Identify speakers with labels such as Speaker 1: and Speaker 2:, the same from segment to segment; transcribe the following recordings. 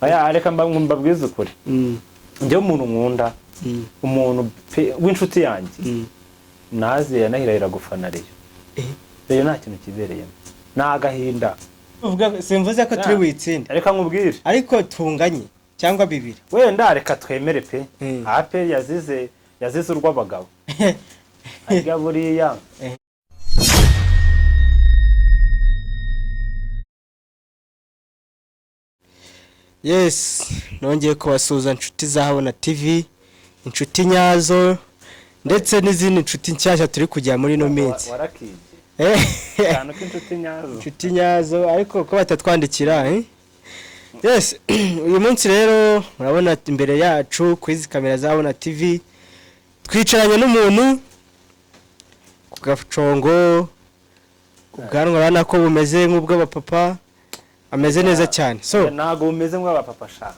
Speaker 1: Aya, reka mbabwize ukuri. Njyewe umuntu nkunda, umuntu w'inshuti yanjye, naze yanahirahira gufana Rayon. Rayon nta kintu kibereyemo, ni agahinda.
Speaker 2: Simvuze ko turi buyitsinde.
Speaker 1: Reka nkubwire.
Speaker 2: Ariko tunganye cyangwa bibiri.
Speaker 1: Wenda reka twemere pe, APR yazize urw'abagabo, arya buriya.
Speaker 2: Yes, nongeye kubasuhuza inshuti za Habona TV, inshuti nyazo ndetse n'izindi nshuti nshyashya turi kujya muri ino minsi.
Speaker 1: Warakibye akantu k'inshuti nyazo.
Speaker 2: Inshuti nyazo, ariko ko batatwandikira, eh? Yes, uyu munsi rero murabona imbere yacu kuri izi kamera za Habona TV twicaranye n'umuntu ku gacongo, ubwanwa urabona ko bumeze nk'ubw'abapapa, ameze neza cyane, so
Speaker 1: Ntabwo bumeze nk'abapapa sha.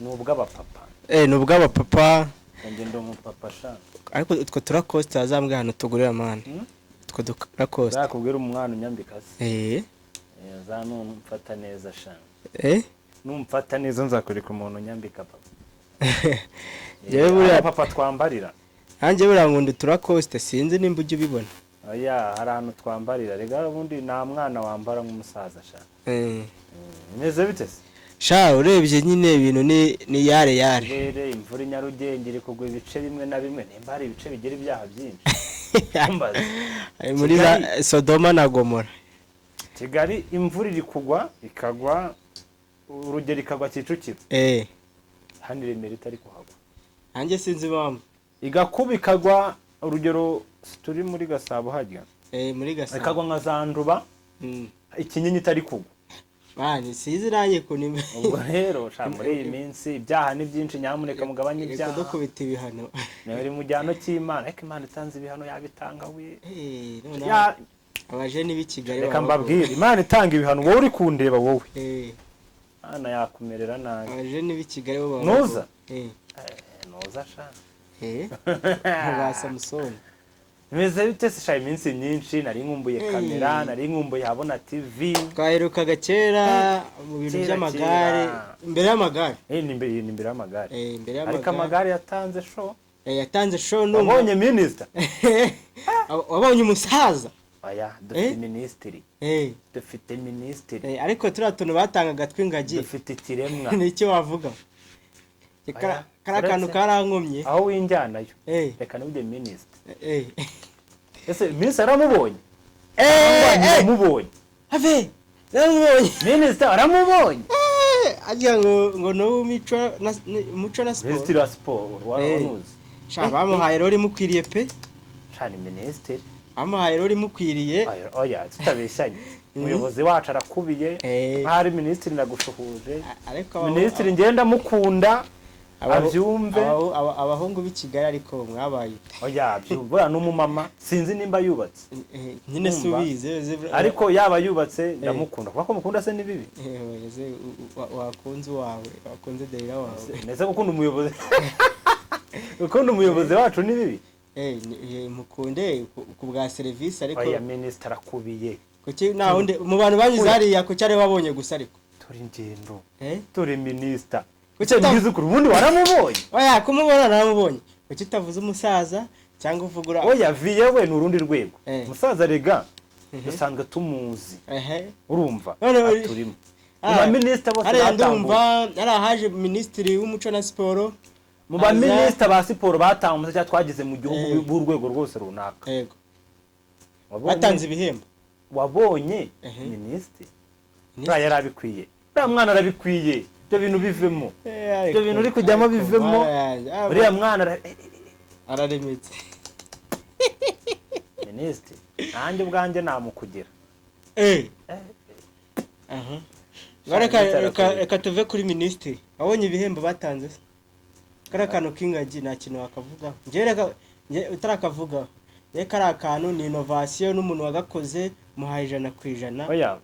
Speaker 1: Ni ubw'abapapa.
Speaker 2: Ni ubw'abapapa.
Speaker 1: Njye ndi umupapa sha.
Speaker 2: Ariko utwo turakosita azambwe ahantu tugurira mani. Utwo turakosita.
Speaker 1: Zakubwira umwana unyambika se. Za numfata neza sha. Numfata neza nzakwereka umuntu unyambika papa.
Speaker 2: Njyewe buriya
Speaker 1: Papa twambarira.
Speaker 2: Nanjye buriya nkunda uturakosita, sinzi nimba ujya ubibona.
Speaker 1: Oya, hari ahantu twambarira rega, ubundi nta mwana wambara nk'umusaza sha. Bimeze bite se?
Speaker 2: Sha, urebye nyine ibintu ni yare yare.
Speaker 1: Rere imvura i Nyarugenge iri kugwa ibice bimwe na bimwe, nimba hari ibice bigira ibyaha byinshi. Mbaze.
Speaker 2: Ari muri za Sodoma na Gomora.
Speaker 1: Kigali imvura iri kugwa, ikagwa urugero ikagwa Kicukiro. Hano i Remera itari kuhagwa.
Speaker 2: Nanjye sinzi impamvu.
Speaker 1: Igakuba ikagwa urugero turi muri Gasabo hajya.
Speaker 2: Muri Gasabo.
Speaker 1: Ikagwa nka za Nduba. Ikinyenyi itari kugwa.
Speaker 2: Mani, sinzi nanjye ukuntu
Speaker 1: Ubwo rero sha, muri iyi minsi ibyaha ni byinshi, nyamuneka mugabanye
Speaker 2: iri
Speaker 1: ibyaha.
Speaker 2: kudukubita ibihano.
Speaker 1: Ni mu gihano cy'Imana, ariko Imana itanze ibihano yabitanga we.
Speaker 2: Noneho abajeni b'i Kigali
Speaker 1: Reka
Speaker 2: baba
Speaker 1: mbabwire, Imana itanga ibihano, wowe uri kundeba wowe. Imana yakumerera nabi.
Speaker 2: Abajeni b'i Kigali bo baba
Speaker 1: Nuza? Nuza sha.
Speaker 2: Ba Samusoni.
Speaker 1: Bimeze bite se sha, iminsi myinshi nari nkumbuye kamera, nari nkumbuye Habona TV.
Speaker 2: Twaherukaga kera mu bintu
Speaker 1: Kera,
Speaker 2: by'amagare,
Speaker 1: kera.
Speaker 2: imbere y'amagare.
Speaker 1: Ni imbere y'amagare.
Speaker 2: Imbere
Speaker 1: Ariko
Speaker 2: y'amagare.
Speaker 1: amagare yatanze show.
Speaker 2: Yatanze show numva.
Speaker 1: Wabonye minister?
Speaker 2: Wabonye umusaza?
Speaker 1: Oya, dufite minisitiri. Dufite minisitiri.
Speaker 2: Ariko turiya tuntu batangaga tw'ingagi.
Speaker 1: Dufite ikiremwa.
Speaker 2: Ni icyo wavuga?
Speaker 1: Oya,
Speaker 2: Kariya kantu
Speaker 1: uretse-
Speaker 2: karankomye.
Speaker 1: Aho winjyanayo. Reka nibyo minisitiri. Ese minisitiri aramubonye? Aramubonye.
Speaker 2: Have! Naramubonye.
Speaker 1: Minisitiri aramubonye.
Speaker 2: Agira ngo ni uw'imico na umuco na siporo.
Speaker 1: Minisitiri wa siporo wanuzi.
Speaker 2: Sha, bamuhaye rero imukwiriye pe.
Speaker 1: Cyane minisitiri.
Speaker 2: Bamuhaye rero imukwiriye.
Speaker 1: Oya, oya, tutabeshyanye. Umuyobozi wacu arakubiye. Nk'aho ari minisitiri ndagushuhuje.
Speaker 2: Ariko
Speaker 1: Minisitiri ngenda mukunda. Abyumve.
Speaker 2: Abahungu b'i Kigali ariko mwabaye.
Speaker 1: Oya, abyumve. Buriya n'umumama sinzi nimba yubatse.
Speaker 2: Nyine si
Speaker 1: Urumva?
Speaker 2: ubizi,
Speaker 1: Ariko yaba yubatse ndamukunda. Kuba ko mukunda se ni bibi?
Speaker 2: Wakunze uwawe, wakunze Derira wawe.
Speaker 1: Nese gukunda umuyobozi. Gukunda umuyobozi wacu ni bibi?
Speaker 2: Mukunde ku bwa serivisi ariko.
Speaker 1: Oya, minisitiri arakubiye.
Speaker 2: Kuki nta wundi mu bantu banyuze hariya, kuki ari wabonye gusa ariko?
Speaker 1: Turi ingendo. Turi minisita.
Speaker 2: Kuki
Speaker 1: Kuki ukuri ubundi waramubonye?
Speaker 2: Oya, kumubona naramubonye. Kuki utavuze umusaza cyangwa uvugura?
Speaker 1: Oya, viye we ni urundi rwego. Umusaza rega dusanzwe tumuzi. Urumva?
Speaker 2: None
Speaker 1: Aturimo. Mu ba minisita bose
Speaker 2: hariya
Speaker 1: batambutse.
Speaker 2: ndumva hariya haje minisitiri w'umuco na siporo.
Speaker 1: Mu ba minisita ba siporo batambutse cyangwa twagize mu gihugu
Speaker 2: Eh.
Speaker 1: b'urwego rwose runaka.
Speaker 2: Yego. Batanze ibihembo.
Speaker 1: Wabonye minisitiri? Uriya yari abikwiye. Uriya mwana arabikwiye. Ibyo bintu bivemo. Ibyo bintu uri kujyamo bivemo. Uriya mwana
Speaker 2: araremetse.
Speaker 1: Minisitiri, nanjye ubwanjye namukugira.
Speaker 2: Reka tuve kuri minisitiri. Wabonye ibihembo batanze se? Kariya kantu k'ingagi nta kintu wakavugaho. Njyewe reka utarakavugaho. Njyewe kariya kantu ni innovation, n'umuntu wagakoze muhaye 100%.
Speaker 1: Oya.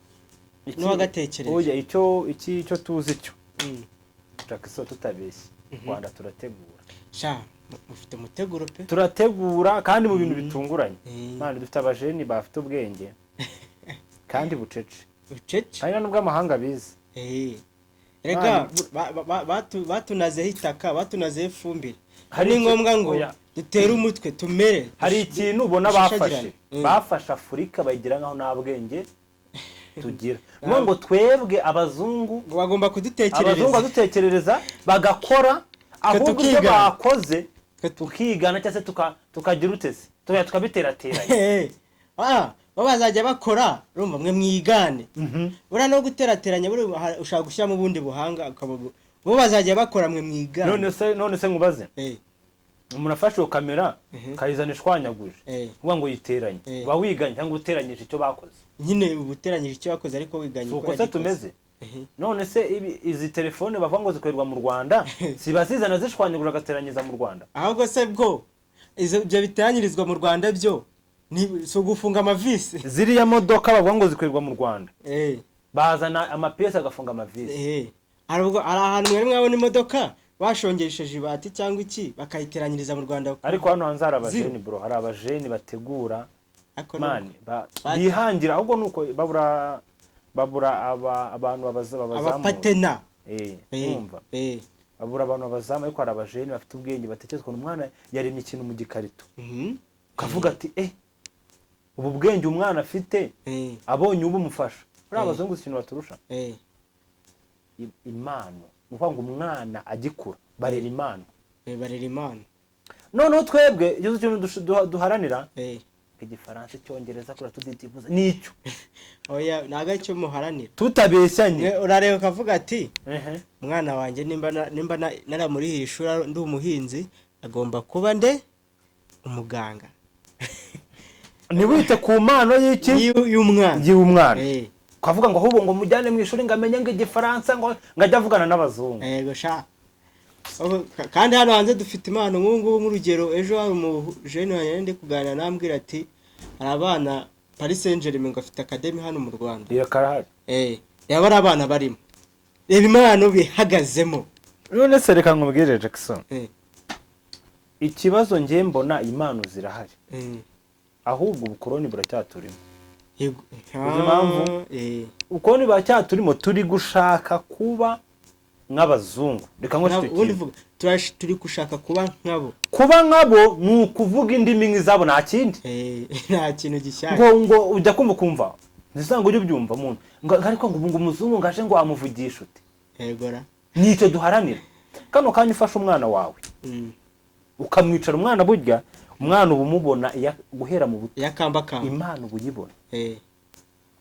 Speaker 2: N'uwagatekereje.
Speaker 1: Oya, icyo tuzi cyo. Jackson tutabeshye. Rwanda turategura.
Speaker 2: Sha, mufite umuteguro pe.
Speaker 1: Turategura kandi mu bintu bitunguranye. Mwana, dufite abajeni bafite ubwenge kandi bucece.
Speaker 2: Bucece.
Speaker 1: Kandi nubwo amahanga abizi.
Speaker 2: Rega batunazeho itaka, batunazeho ifumbire.
Speaker 1: Hari
Speaker 2: Ni ngombwa ngo
Speaker 1: oya.
Speaker 2: dutere umutwe tumere.
Speaker 1: Hari ikintu ubona bafashe.
Speaker 2: Dushashagirane.
Speaker 1: Bafashe Afurika bayigira nkaho nta bwenge tugira. Ni ngo twebwe abazungu,
Speaker 2: Ngo bagomba
Speaker 1: abazungu
Speaker 2: kudutekerereza.
Speaker 1: badutekerereza bagakora, ahubwo ibyo
Speaker 2: tukigana.
Speaker 1: bakoze tukigana, cyangwa se tukagira utese tukajya tukabiterateranya.
Speaker 2: Ah, bo bazajya bakora, urumva, mwe mwigane. Buriya no guterateranya, buriya ushobora gushyiramo ubundi buhanga bo bazajya bakora, mwe mwigane.
Speaker 1: None se nkubaze, umuntu afashe iyo kamera kayizana ishwanyaguje, uvuga ngo yiteranye, uba wiganye cyangwa uteranyije icyo bakoze?
Speaker 2: Nyine uba uteranyije icyo bakoze, ariko wiganye
Speaker 1: Si
Speaker 2: uko
Speaker 1: uko se
Speaker 2: yagikoze.
Speaker 1: tumeze? None se izi telefone bavuga ngo zikorerwa mu Rwanda, si bazizana zishwanyaguje bagateranyiza mu Rwanda?
Speaker 2: Ahubwo se bwo ibyo biteranyirizwa mu Rwanda byo ni si ugufunga amavisi?
Speaker 1: Ziriya modoka bavuga ngo zikorerwa mu Rwanda, bazana amapiyesi agafunga amavisi.
Speaker 2: Hari ubwo hari ahantu mwari mwabona imodoka bashongesheje ibati cyangwa iki, bakayiteranyiriza mu Rwanda?
Speaker 1: Ariko hano hanze hari abajeni,
Speaker 2: Zero.
Speaker 1: bro, hari abajeni bategura
Speaker 2: Ariko
Speaker 1: man bihangira, ahubwo nuko babura abantu babazamura.
Speaker 2: Abapatena.
Speaker 1: Urumva, babura abantu babazamura, ariko hari abajeni bafite ubwenge, batekereza ukuntu umwana yaremye ikintu mu gikarito, ukavuga ati: "Eh, ubu bwenge umwana afite, abonye ubumufasha." Buriya abazungu ikintu baturusha, impano. Ni ukuvuga ngo umwana agikura barera impano.
Speaker 2: Barera impano.
Speaker 1: Noneho twebwe icyo kintu duharanira, Igifaransa, Icyongereza, kura tuditibuza nicyo.
Speaker 2: Oya, ntabwo aricyo muharanira.
Speaker 1: Tutabeshyanye.
Speaker 2: Urareba ukavuga ati: "Umwana wanjye, nimba naramurihiye ishuri, ndi umuhinzi, agomba kuba nde? Umuganga."
Speaker 1: Ntiwite ku mpano y'iki?
Speaker 2: Y'umwana.
Speaker 1: Y'umwana. Ukavuga ngo ahubwo ngo mujyane mu ishuri ngo amenye ngo Igifaransa, ngo ajye avugana n'abazungu.
Speaker 2: Yego sha. Kandi hano hanze dufite impano. Nk'ubu ngubu, nk'urugero, ejo hari umujene wanjye ndi kuganira, nambwira ati hari abana, Paris Saint Germain ngo afite academy hano mu Rwanda.
Speaker 1: Iyo karahari.
Speaker 2: Yaba ari abana barimo, reba impano bihagazemo.
Speaker 1: None se reka nkubwire, Jackson, ikibazo njye mbona, impano zirahari, ahubwo ubukoroni buracyaturimo. Uzi impamvu? Ubukoroni buracyaturimo, turi gushaka kuba nk'abazungu. Reka nkoreshe icyo
Speaker 2: Ubundi
Speaker 1: kintu.
Speaker 2: vuga, turi gushaka kuba nkabo.
Speaker 1: Kuba nkabo ni ukuvuga indimi nk'izabo, nta kindi.
Speaker 2: Nta kintu gishyashya.
Speaker 1: Ngo ujya kumva ukumva ntizanga, ujye ubyumva umuntu ngo ariko ngo ubu ngo umuzungu ngo aje ngo wamuvugisha ute?
Speaker 2: Yegora.
Speaker 1: Nicyo duharanira. Kano kanya ufashe umwana wawe ukamwicara, umwana burya umwana uba umubona guhera mu buto.
Speaker 2: Yakambakamba.
Speaker 1: Impano uba uyibona.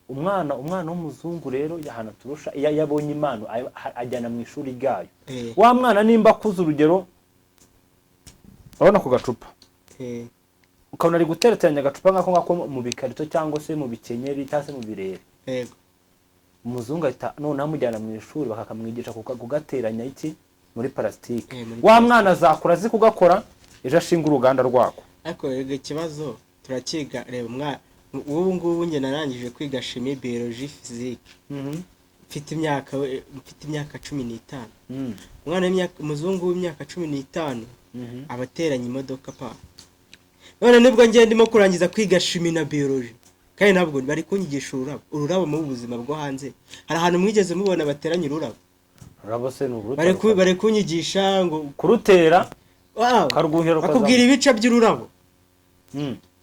Speaker 1: Umwana w'umuzungu rero yahana turusha, iyo yabonye impano ajyana mu ishuri ryayo. Wa mwana nimba akuze, urugero, urabona ku gacupa, ukabona ari guterateranya agacupa nk'ako ngako mu bikarito cyangwa se mu bikenyeri cyangwa se mu birere, umuzungu ahita noneho amujyana mu ishuri bakakamwigisha kugateranya iki muri parasitike.
Speaker 2: Muri
Speaker 1: Wa mwana azakura azi kugakora, ejo ashinga uruganda rwako.
Speaker 2: Ariko rega ikibazo turakiga. Reba umwana ubu ngubu, njye narangije kwiga chimie, biologie, physique mfite imyaka 15. Umwana w'imyaka, umuzungu w'imyaka 15 aba ateranya imodoka pa. None nibwo njye ndimo kurangiza kwiga chimie na biologie, kandi ntabwo bari kunyigisha ururabo. Ururabo mu buzima bwo hanze, hari ahantu mwigeze mubona bateranya ururabo?
Speaker 1: Ururabo se ni uruta?
Speaker 2: Bari kunyigisha ngo
Speaker 1: Kurutera,
Speaker 2: Wow,
Speaker 1: ukarwuhira,
Speaker 2: bakubwira ibice by'ururabo,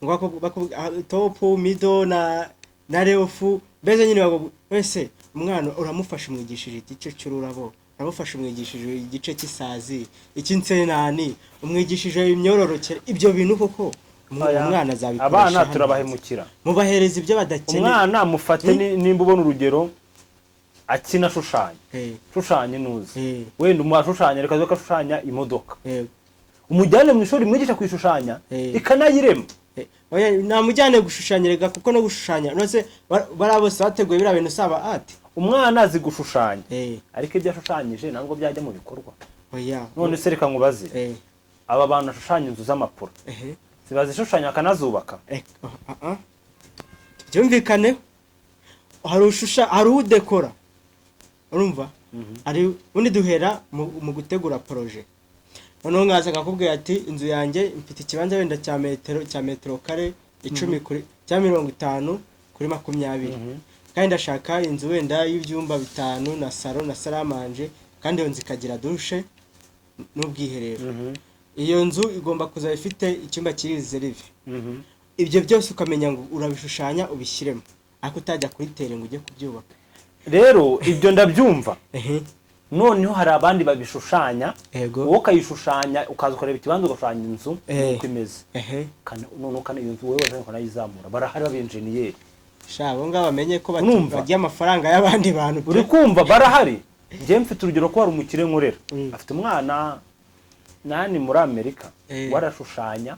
Speaker 2: ngo top, middle na leaf. Mbese nyine wese umwana uramufasha umwigishije igice cy'ururabo, uramufasha umwigishije igice cy'isazi, icy'insenani, umwigishije imyororokere. Ibyo bintu koko
Speaker 1: Oya.
Speaker 2: umwana azabikoresha
Speaker 1: Abana
Speaker 2: hano?
Speaker 1: turabahemukira.
Speaker 2: Mubahereza ibyo badakeneye.
Speaker 1: Umwana mufate, nimba ubona urugero akina ashushanya, shushanya nuzi, wenda umuntu ashushanya, reka ko ashushanya imodoka, umujyane mu ishuri mwigisha kuyishushanya, ikanayirema.
Speaker 2: Oya, namujyane gushushanya rega, kuko no gushushanya nose bariya bose bateguye biriya bintu saba ati
Speaker 1: Umwana azi gushushanya, ariko ibyo ashushanyije ntabwo byajya mu bikorwa.
Speaker 2: Oya.
Speaker 1: None se reka nkubaze, aba bantu bashushanya inzu z'amapuro, zibazishushanya bakanazubaka?
Speaker 2: Ah, ah. Tubyumvikaneho, hari ushusha, hari udekora, urumva, hari ubundi duhera mu gutegura projet. Noneho nkaza nkakubwira ati inzu yanjye, mfite ikibanza wenda cya metero kare 10 kuri cya 50 kuri 20. Kandi ndashaka inzu wenda y'ibyumba 5 na salon na salle à manger, kandi iyo nzu ikagira douche n'ubwiherero. Iyo nzu igomba kuzaba ifite icyumba kiri réservé. Ibyo byose ukamenya ngo urabishushanya ubishyiremo, ariko utajya kuri terrain ngo ujye kubyubaka.
Speaker 1: Rero ibyo ndabyumva. Noneho hari abandi babishushanya, wowe ukayishushanya, ukaza ukareba ikibanza, ugashushanya inzu uko imeze. Noneho iyo nzu wowe wazanye ukanayizamura. Barahari b'abenjeniyeri.
Speaker 2: Sha, abo ngabo bamenye ko
Speaker 1: Urumva?
Speaker 2: barya amafaranga y'abandi bantu pe.
Speaker 1: Uri kumva, barahari. Njyewe mfite urugero ko hari umukire nkorera, afite umwana nani muri Amerika, warashushanya.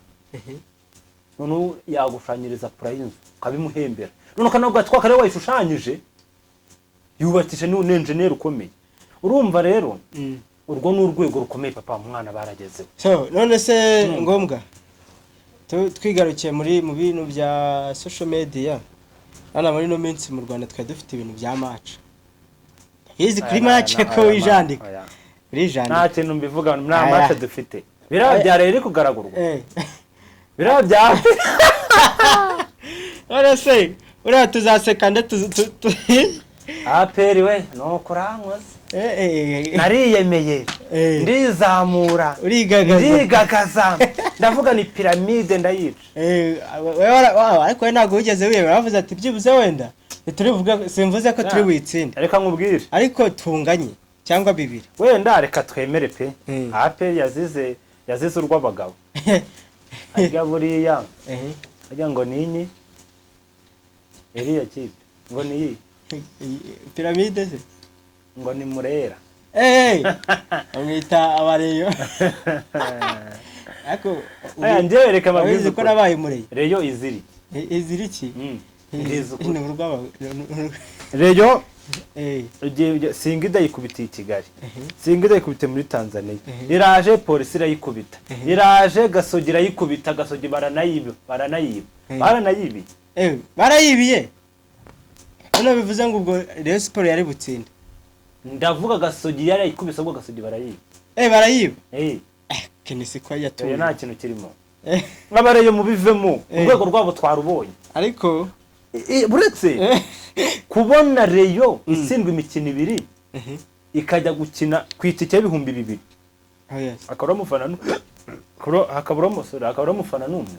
Speaker 1: Noneho yagushushanyiriza plan y'inzu ukabimuhembera, noneho ukanavuga ati kwa karere wayishushanyije yubakisha, ni enjeniyeri ukomeye. Urumva rero, urwo ni urwego rukomeye, papa umwana baragezeho.
Speaker 2: So none se ngombwa twigarukiye muri mu bintu bya social media, hano muri ino minsi mu Rwanda twari dufite ibintu bya match. Izi kuri match ko wijandika, urijandika.
Speaker 1: Nta kintu mbivuga, nta
Speaker 2: Aya.
Speaker 1: match dufite. Biriya bya rero iri kugaragurwa, biriya bya
Speaker 2: None se uriya tuzaseka nde
Speaker 1: APR we nuko urankoze. Nariyemeye, ndizamura,
Speaker 2: Urigagaza.
Speaker 1: ndigagaza, ndavuga ni Piramide ndayica.
Speaker 2: Ariko we ntabwo wigeze wiyemera, bavuze ati byibuze wenda ntituribuvuge, simvuze ko turi buyitsinde,
Speaker 1: Reka nkubwire.
Speaker 2: ariko tunganye cyangwa 2.
Speaker 1: Wenda reka twemere pe, APR yazize urw'abagabo. Harya buriya harya ngo ninyi iriya kipe ngo ni iyi?
Speaker 2: Piramide se?
Speaker 1: Ngo ni Murera.
Speaker 2: Bamwita abareyo, ariko
Speaker 1: Aya, njyewe reka mbabwize
Speaker 2: urabizi ko
Speaker 1: ukuri.
Speaker 2: nabaye umureyo.
Speaker 1: Rayon iziri
Speaker 2: Izira iki?
Speaker 1: Ngize ukuri.
Speaker 2: Ni urw'aba
Speaker 1: Rayon Singida yikubitiye i Kigali, Singida yikubitiye muri Tanzania, iraje Polisi irayikubita, iraje Gasogi irayikubita. Gasogi baranayiba, baranayiba, baranayibiye.
Speaker 2: Barayibiye. None bivuze ngo ubwo Rayon Sport yari butsinde?
Speaker 1: Ndavuga Gasogi yarayikubise, ubwo Gasogi barayiba.
Speaker 2: Barayiba.
Speaker 1: Eh.
Speaker 2: Kenisi ko
Speaker 1: Rayon
Speaker 2: yatuye.
Speaker 1: nta kintu kirimo. Nk'abareyo mubivemo, urwego rwabo twarubonye.
Speaker 2: Ariko
Speaker 1: Buretse kubona Rayon itsindwa imikino 2, ikajya gukina ku itike y'2000,
Speaker 2: Oh, yes.
Speaker 1: akabura umufana hakabura umusore, hakabura umufana n'umwe.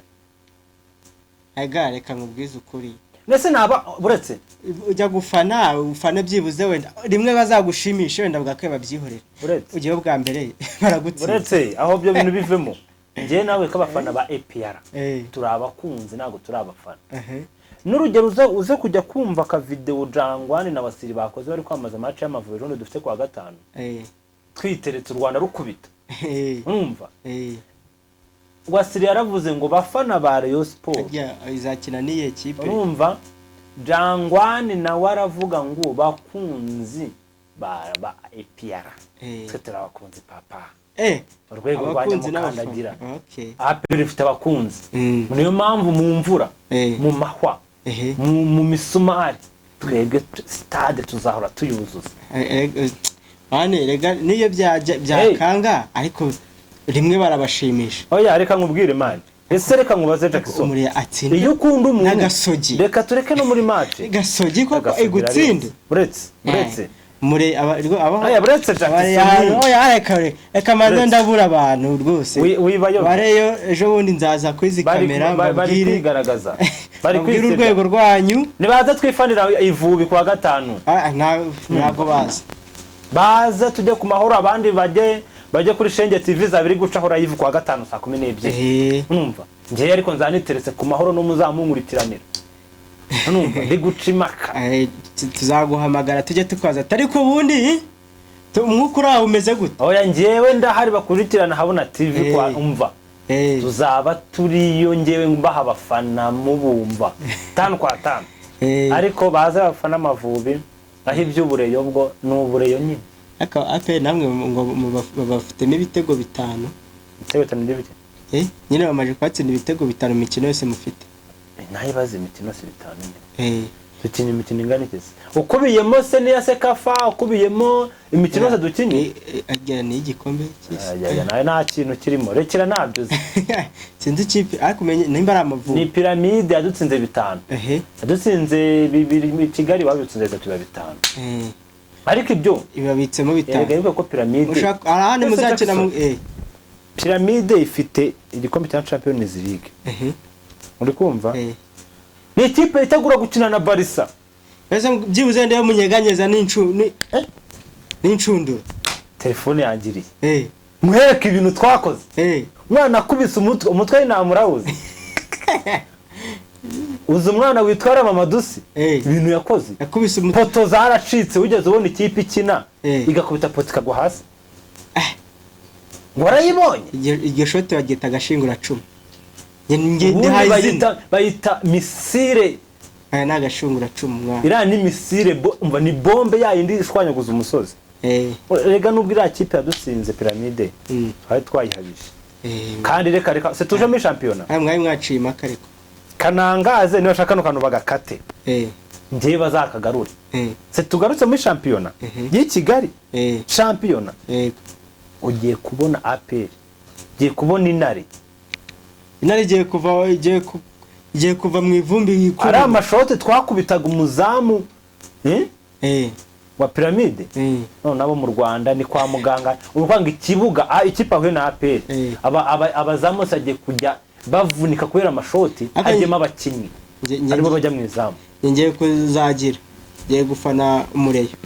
Speaker 2: Aga reka nkubwize ukuri.
Speaker 1: Ndetse naba buretse.
Speaker 2: Ujya gufana, ufana byibuze wenda rimwe bazagushimisha, wenda bwakwe babyihorera.
Speaker 1: Buretse.
Speaker 2: Ugiye bwa mbere baragutsinda.
Speaker 1: Buretse aho ibyo bintu bivemo, njyewe nawe ko abafana ba APR turi abakunzi, ntabwo turi abafana. N'urugero uze kujya kumva aka video Jangwani na Wasiri bakoze bari kwamamaza match y'Amavubi ejo bundi dufite kuwa gatanu, twiteretse u Rwanda rukubita. Urumva, Wasiri yaravuze ngo bafana ba Rayon Sport.
Speaker 2: Harya izakina n'iyihe kipe?
Speaker 1: Urumva, Jangwani nawe aravuga ngo bakunzi ba APR. Twe turi abakunzi, papa. Urwego rwa
Speaker 2: Abakunzi n'abafana.
Speaker 1: nyamukandagira.
Speaker 2: Okay.
Speaker 1: APR ifite abakunzi. Niyo mpamvu mu mvura, mu mahwa, mu misumari, twebwe stade tuzahora tuyuzuza.
Speaker 2: Mane rega niyo byakanga, ariko rimwe barabashimisha.
Speaker 1: Oya, reka nkubwire, man, ese reka nkubaze, Jackson.
Speaker 2: Umuriya atsinda
Speaker 1: Iyo ukunda umuntu
Speaker 2: n'agasogi.
Speaker 1: Reka tureke no muri match.
Speaker 2: Gasogi koko
Speaker 1: Agasogi
Speaker 2: igutsinde.
Speaker 1: irarenze. Buretse, buretse.
Speaker 2: Mure aba aba
Speaker 1: Oya, buretse, Jackson.
Speaker 2: Oya, reka manze
Speaker 1: Buretse.
Speaker 2: ndabura abantu rwose.
Speaker 1: Wibayobya.
Speaker 2: Bareyo ejo bundi nzaza kuri izi kamera
Speaker 1: Bari
Speaker 2: mbabwire
Speaker 1: kwigaragaza, bari
Speaker 2: mbabwire
Speaker 1: kwisebya.
Speaker 2: urwego rwanyu.
Speaker 1: Nibaza twifanira Ivubi kuwa gatanu.
Speaker 2: Ah, ntabwo baza.
Speaker 1: Baze tujye ku Mahoro, abandi bajye kuri Shenge TV zabiri gucaho live kuwa gatanu saa 12. Numva njyewe ariko nzaniteretse ku Mahoro no muzamunkurikiranira, numva ndi guca impaka.
Speaker 2: Tuzaguhamagara tujye tukwaza ati ariko ubundi umwuka uri aho umeze gute?
Speaker 1: Oya, njyewe ndahari, bakurikirana Habona TV kwa umva tuzaba turiyo, njyewe mbaha abafana mubumva tanu kwa tanu. Ariko baze bafana Amavubi, aho iby'ubureyo bwo ni ubureyo nyine.
Speaker 2: Ariko APR namwe ngo bafitemo ibitego 5.
Speaker 1: Ibitego 5 by'ibiki?
Speaker 2: Nyine bamaze kubatsinda ibitego 5 mu mikino yose mufite.
Speaker 1: Nayo ibaze imikino si 5 nyine. Dukina imikino ingana iki se? Ukubiyemo se n'iya CECAFA, ukubiyemo imikino yose dukinnye?
Speaker 2: Agira ni igikombe cy'isi.
Speaker 1: Aya, nawe nta kintu kirimo, rekera, ntabyo uzi.
Speaker 2: Sinzi ikipe, ariko umenye nimba ari
Speaker 1: Ni
Speaker 2: Amavubi.
Speaker 1: Piramide yadutsinze 5. Yadutsinze 2 i Kigali, babitsinze 3, biba 5. Ariko ibyo
Speaker 2: Ibabitsemo
Speaker 1: erega
Speaker 2: 5.
Speaker 1: wibuke ko Piramide
Speaker 2: Ushaka hari ahandi
Speaker 1: Ese
Speaker 2: muzakina mu
Speaker 1: Jackson, Piramide ifite igikombe cya Champions League. Uri kumva? Ni ikipe itegura gukina na Barca.
Speaker 2: Mbese byibuze ndebe munyeganyeza n'inshundura.
Speaker 1: Telefone yangiriye. Mwereke ibintu twakoze. Umwana akubise umutwe, umutwe w'intama urawuzi. Uzi umwana witwara Mamadusi? Ibintu yakoze.
Speaker 2: Yakubise umutwe.
Speaker 1: Poto zaracitse, wigeze ubona ikipe ikina igakubita poto ikagwa hasi? Ngo warayibonye?
Speaker 2: Iryo shoti baryita agashinguracumu. Nge
Speaker 1: Ubundi
Speaker 2: ndihaye izina.
Speaker 1: bayita missile.
Speaker 2: Aya ni agashinguracumu, mwana.
Speaker 1: Iriya ni missile, umva, ni bombe yayindi ishwanyaguza umusozi. Rega nubwo iriya kipe yadutsinze, Piramide, twari twayihabije. Kandi reka reka se, tuje muri shampiyona.
Speaker 2: Aya mwari mwaciye impaka ariko.
Speaker 1: Kanangaze niba bashaka kano kantu bagakate. Njyewe bazakagarure. Se tugarutse muri shampiyona y'i Kigali, shampiyona, ugiye kubona APR, ugiye kubona Intare.
Speaker 2: Intare igiye kuva mu ivumbi yikura.
Speaker 1: Ari amashote twakubitaga umuzamu, wa Piramide. None abo mu Rwanda ni kwa muganga, urwanga ikibuga, ikipe ahuye na APR, abazamu bose bagiye kujya bavunika kubera amashoti. Hagiyemo abakinnyi aribo bajya mu izamu.
Speaker 2: Nge ngiye kuzagira, ngiye gufana umureyo.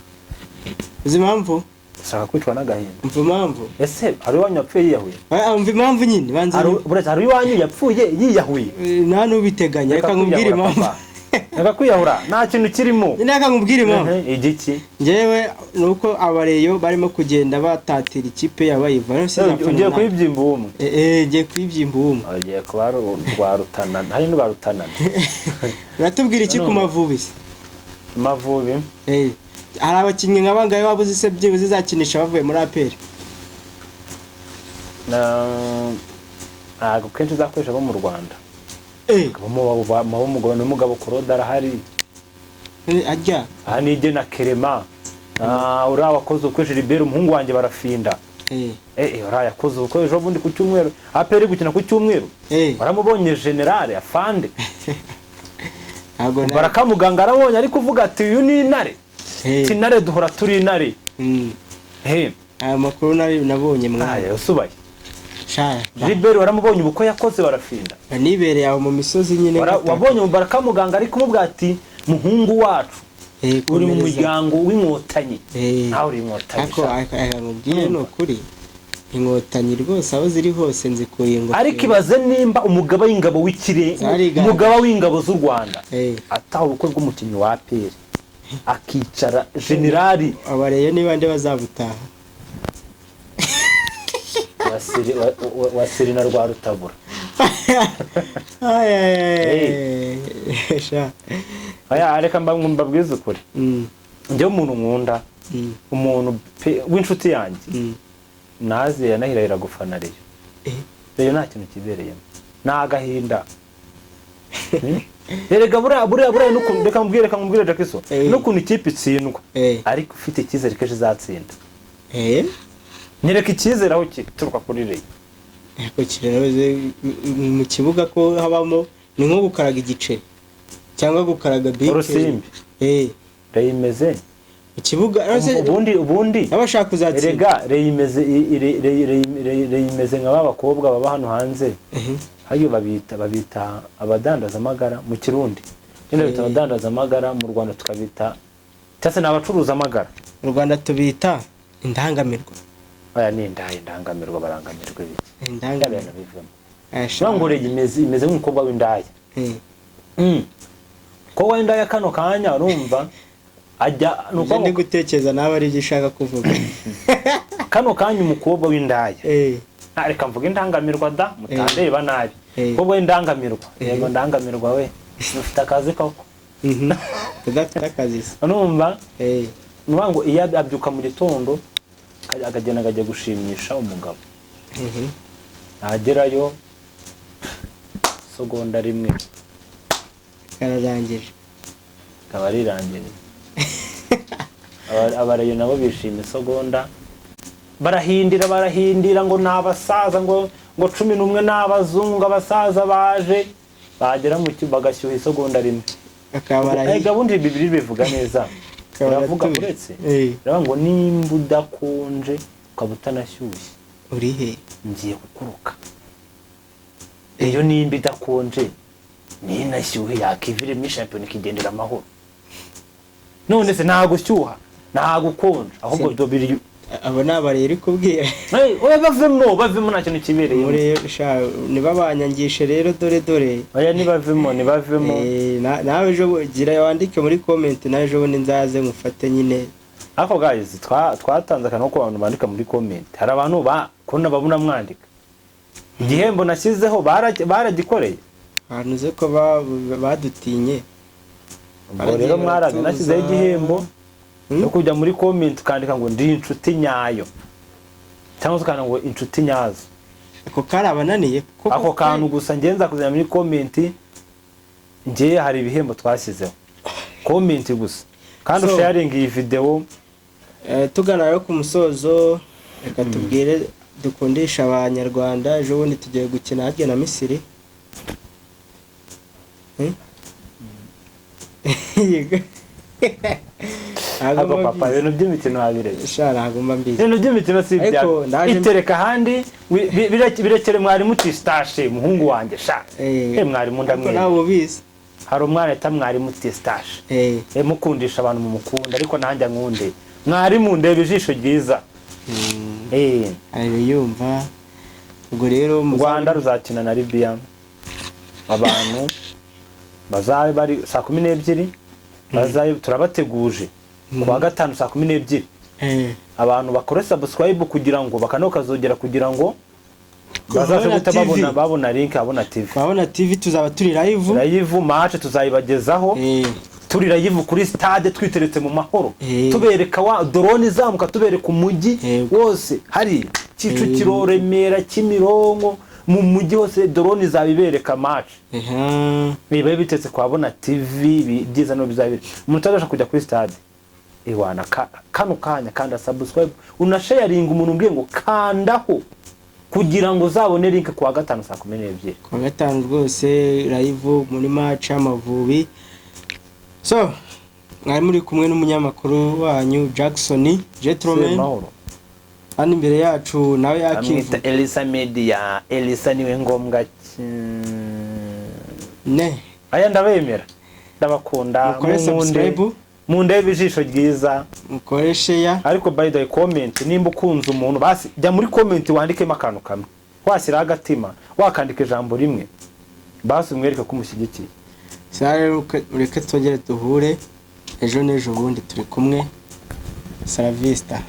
Speaker 2: Uzi impamvu?
Speaker 1: Ushaka kwicwa n'agahinda.
Speaker 2: Umva impamvu.
Speaker 1: Ese hari iwanyu yapfuye yiyahuye?
Speaker 2: Umva impamvu nyine, banza.
Speaker 1: Buretse, hari iwanyu yapfuye yiyahuye?
Speaker 2: Nta n'ubiteganya, reka nkubwire
Speaker 1: Kwiyahura,
Speaker 2: impamvu.
Speaker 1: papa. Reka kwiyahura, nta kintu kirimo.
Speaker 2: Nyine reka nkubwire impamvu.
Speaker 1: Igiki?
Speaker 2: Njyewe ni uko abareyo barimo kugenda batatira ikipe yabo bayiva. Rero sinzapfana
Speaker 1: Ugiye
Speaker 2: nawe.
Speaker 1: kuyibyimba ubumwe?
Speaker 2: Ngiye kuyibyimba ubumwe.
Speaker 1: Ugiye kuba rwa Rutanana, hari n'urwa Rutanana.
Speaker 2: Uratubwira iki ku Mavubi se?
Speaker 1: Amavubi?
Speaker 2: Hari abakinnyi nka bangahe waba uzi se byibuze izakinisha bavuye muri APR?
Speaker 1: Ntabwo kenshi uzakoresha abo mu Rwanda. N'umugabo Korode arahari.
Speaker 2: Ajya.
Speaker 1: Aha ni na Kerema. Uriya wakoze ubukwe, Gilbert, umuhungu wanjye barafinda. Uriya yakoze ubukwe ejo bundi ku cyumweru, APR gukina ku cyumweru. Waramubonye generale afande?
Speaker 2: Ntabwo
Speaker 1: Barakamuganga arabonye, ariko uvuga ati uyu ni intare. Ati intare, duhora turi intare.
Speaker 2: Aya makuru nari nabonye, mwana.
Speaker 1: Aya usubaye.
Speaker 2: Sha.
Speaker 1: Gilbert waramubonye ubukwe yakoze, barafinda?
Speaker 2: Nibereye aho mu misozi nyine.
Speaker 1: Wabonye Barakamuganga ari kumubwira ati muhungu wacu, uri mu
Speaker 2: komereza.
Speaker 1: muryango w'Inkotanyi, nawe uri Inkotanyi.
Speaker 2: Ariko
Speaker 1: Sha.
Speaker 2: Ariko nkubwire, ni ukuri Inkotanyi rwose aho ziri hose nzikuye ingofero.
Speaker 1: Ariko ibaze nimba umugaba w'ingabo w'ikire,
Speaker 2: Zarigaragaje.
Speaker 1: umugaba w'ingabo z'u Rwanda, ataha ubukwe bw'umukinnyi wa APR, akicara generali.
Speaker 2: Abareyo niba nde bazabutaha?
Speaker 1: Wa Serina rwa Rutabura.
Speaker 2: Ay, ay, ay, sha.
Speaker 1: Aya reka mbabwize ukuri. Njyewe umuntu nkunda, umuntu w'inshuti yanjye, naze yanahirahira gufana Rayon. Rayon nta kintu kibereyemo, ni agahinda. Erega buriya n'ukuntu, reka nkubwire Jackson, n'ukuntu ikipe itsindwa, ariko ufite icyizere ko ejo izatsinda. Nyereka icyizere aho gituruka kuri Rayon.
Speaker 2: Ariko kiranaze mu kibuga ko habamo, ni nko gukaraga igiceri cyangwa gukaraga bike.
Speaker 1: Urusimbi. Rayon imeze
Speaker 2: Mu kibuga
Speaker 1: ubundi
Speaker 2: n'abashaka kuzatsinda.
Speaker 1: Erega Rayon imeze Rayon imeze nka ba bakobwa baba hano hanze. Hariyo babita abadandazamagara mu Kirundi nyine, babita abadandazamagara, mu Rwanda tukabita, cyangwa se ni abacuruza amagara.
Speaker 2: Mu Rwanda tubita indangamirwa.
Speaker 1: Aya ni indaya, indangamirwa, barangamirwa ibiki?
Speaker 2: Indangamirwa.
Speaker 1: Ibintu bivemo.
Speaker 2: Aya, sha.
Speaker 1: Niyo ngo Rayon imeze nk'umukobwa w'indaya. Umukobwa w'indaya kano kanya urumva ajya ni
Speaker 2: Ibyo
Speaker 1: ukuvuga
Speaker 2: ndi
Speaker 1: ngo
Speaker 2: gutekereza nawe ari ibyo ushaka kuvuga.
Speaker 1: Kano kanya umukobwa w'indaya. Reka mvuge indangamirwa da, mutandeba nabi. Umukobwa w'indangamirwa, yego ndangamirwa we, ufite akazi koko.
Speaker 2: Udafite akazi se?
Speaker 1: Urumva, ni ukuvuga ngo iyo abyuka mu gitondo akagenda akajya gushimisha umugabo, nagerayo segonda rimwe
Speaker 2: Kararangije.
Speaker 1: Ikaba rirangiriye. Aba Rayon nabo bishima isegonda, barahindira, barahindira ngo ni abasaza, ngo 11 ni abazungu, abasaza baje, bagera mu cyumba bagashyuha isegonda rimwe.
Speaker 2: Bakaba barahi
Speaker 1: Ega bundi Bibiri bivuga neza.
Speaker 2: Bakaba
Speaker 1: Iravuga
Speaker 2: baratuje.
Speaker 1: uretse iravuga ngo nimba udakonje ukaba utanashyushye,
Speaker 2: Uri he?
Speaker 1: ngiye kukuruka. Iyo nimba idakonje ninashyuhe, yakivire muri shampiyona ikigendera amahoro. None se nta gushyuha, nta gukonja, ahubwo ibyo biri
Speaker 2: Abo ni aba Rayon uri kubwira.
Speaker 1: Hey, oya, bavemo, bavemo, nta kintu kibereyemo.
Speaker 2: Muri sha ntibabanyangishe rero, dore dore.
Speaker 1: Oya, nibavemo, nibavemo.
Speaker 2: Nawe ejo gira wandike muri comment, nawe ejo bundi nzaze ngufate nyine.
Speaker 1: Ariko guys, twatanze akantu ko abantu bandika muri comment. Hari abantu ba kubona babona mwandika igihembo nashyizeho, baragikoreye.
Speaker 2: Ahantu uzi ko badutinye.
Speaker 1: Ubwo
Speaker 2: Baragiye
Speaker 1: rero mwarazi
Speaker 2: baratuza.
Speaker 1: nashyizeho igihembo yo kujya muri comment ukandika ngo ndi inshuti nyayo, cyangwa se ukandika ngo inshuti nyazo.
Speaker 2: Ako karabananiye koko.
Speaker 1: Ako kantu gusa ngenza kuzana muri comment. Ngiye hari ibihembo twashyizeho, comment gusa, kandi usharinga iyi video.
Speaker 2: Tugana rero ku musozo, reka tubwire dukundisha Abanyarwanda, ejo bundi tugiye gukina harya na Misiri. Hmm? Yego. Ntabwo
Speaker 1: Ako
Speaker 2: mba
Speaker 1: papa,
Speaker 2: mbizi.
Speaker 1: ibintu by'imikino wabiretse.
Speaker 2: Sha, ntabwo mba mbizi.
Speaker 1: Ibintu by'imikino si
Speaker 2: Ariko
Speaker 1: ibyawe. Itereka ahandi, birekere mwarimu Tistashe, muhungu wanjye sha. Mwarimu
Speaker 2: Ariko
Speaker 1: ndamwemera.
Speaker 2: nawe ubizi.
Speaker 1: Hari umwana yita mwarimu Tistashe. Mukundisha abantu mumukunda, ariko nanjye ankunde. Mwarimu, ndeba ijisho ryiza.
Speaker 2: Ari yumva. Ubwo rero
Speaker 1: U Rwanda ruzakina na Libya, abantu bazabe bari saa 12, bazabe turabateguje ku wa gatanu saa 12. Abantu bakore subscribe kugira ngo bakano kazogera, kugira ngo bazaze
Speaker 2: Babona
Speaker 1: guhita
Speaker 2: TV.
Speaker 1: babona link, babona TV.
Speaker 2: Twabona TV, tuzaba turi live.
Speaker 1: Live match tuzayibagezaho turi live kuri stade, twiteretse mu mahoro, tubereka wa drone izamuka, tubereka umujyi wose, hari Kicukiro, Remera, Kimironko, mu mujyi hose drone izabibereka match. Biba bitetse kwa Bona TV, byiza no bizabiri. Umuntu utabasha kujya kuri stade, iwana kano kanya kanda subscribe, unasharinga umuntu, umbwiye ngo kandaho kugira ngo uzabone link ku wa gatanu saa 12.
Speaker 2: Ku wa gatanu rwose live muri match y'Amavubi. So mwari muri kumwe n'umunyamakuru wanyu Jackson Gentleman.
Speaker 1: Semahoro.
Speaker 2: Hano imbere yacu nawe
Speaker 1: Amwita
Speaker 2: yakivu
Speaker 1: Elisa Media. Elisa niwe ngombwa
Speaker 2: ne.
Speaker 1: Aya, ndabemera, ndabakunda.
Speaker 2: Mukore
Speaker 1: Munkunde,
Speaker 2: subscribe.
Speaker 1: mundebe ijisho ryiza.
Speaker 2: Mukore share.
Speaker 1: Ariko by the way, comment, nimba ukunze umuntu, basi jya muri comment wandikemo akantu kamwe, washyiraho agatima, wakandika ijambo rimwe, basi umwereke ko umushyigikiye.
Speaker 2: Sara rero, ureke twongere duhure ejo n'ejo bundi turi kumwe. Saravista.